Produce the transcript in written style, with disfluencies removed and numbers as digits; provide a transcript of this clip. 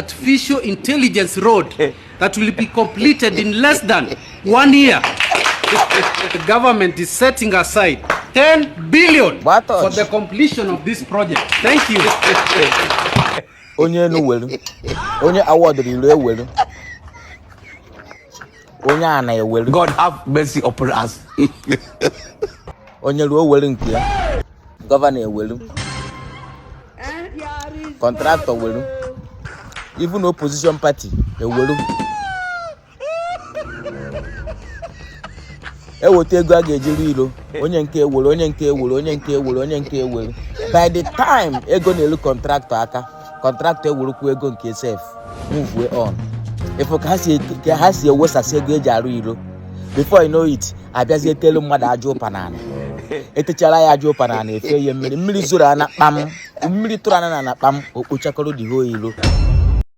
Artificial intelligence road that will be completed in less than one year. The government is setting aside 10 billion Gbaa for torch. the completion of this project. Thank you. Onye enu welu, onye awọdụrụ ilu ewelu, onye ana ewelu. God have mercy upon us. Onye ruo welu nke ya, gọvanọ ewelu, kọntraktọ welu, even opposition party ewelu. Eweta ego a ga-eji rụ ilo, onye nke ewelu, onye nke ewelu, onye nke ewelu, onye nke ewelu. By the time ego na-elu kọntraktọ aka, kọntraktọ ewerukwu ego nke sef move on. Ị fụ ka ha si ewesasị ego eji arụ ilo, before you know it, abịazie telu mmadụ aja ụpa n'ala. Etechara ya aja ụpa n'ala, efe ya mmiri, mmiri zoro ana kpam, mmiri tụrụ ana na kpam, o kpochakọrọ the whole ilo.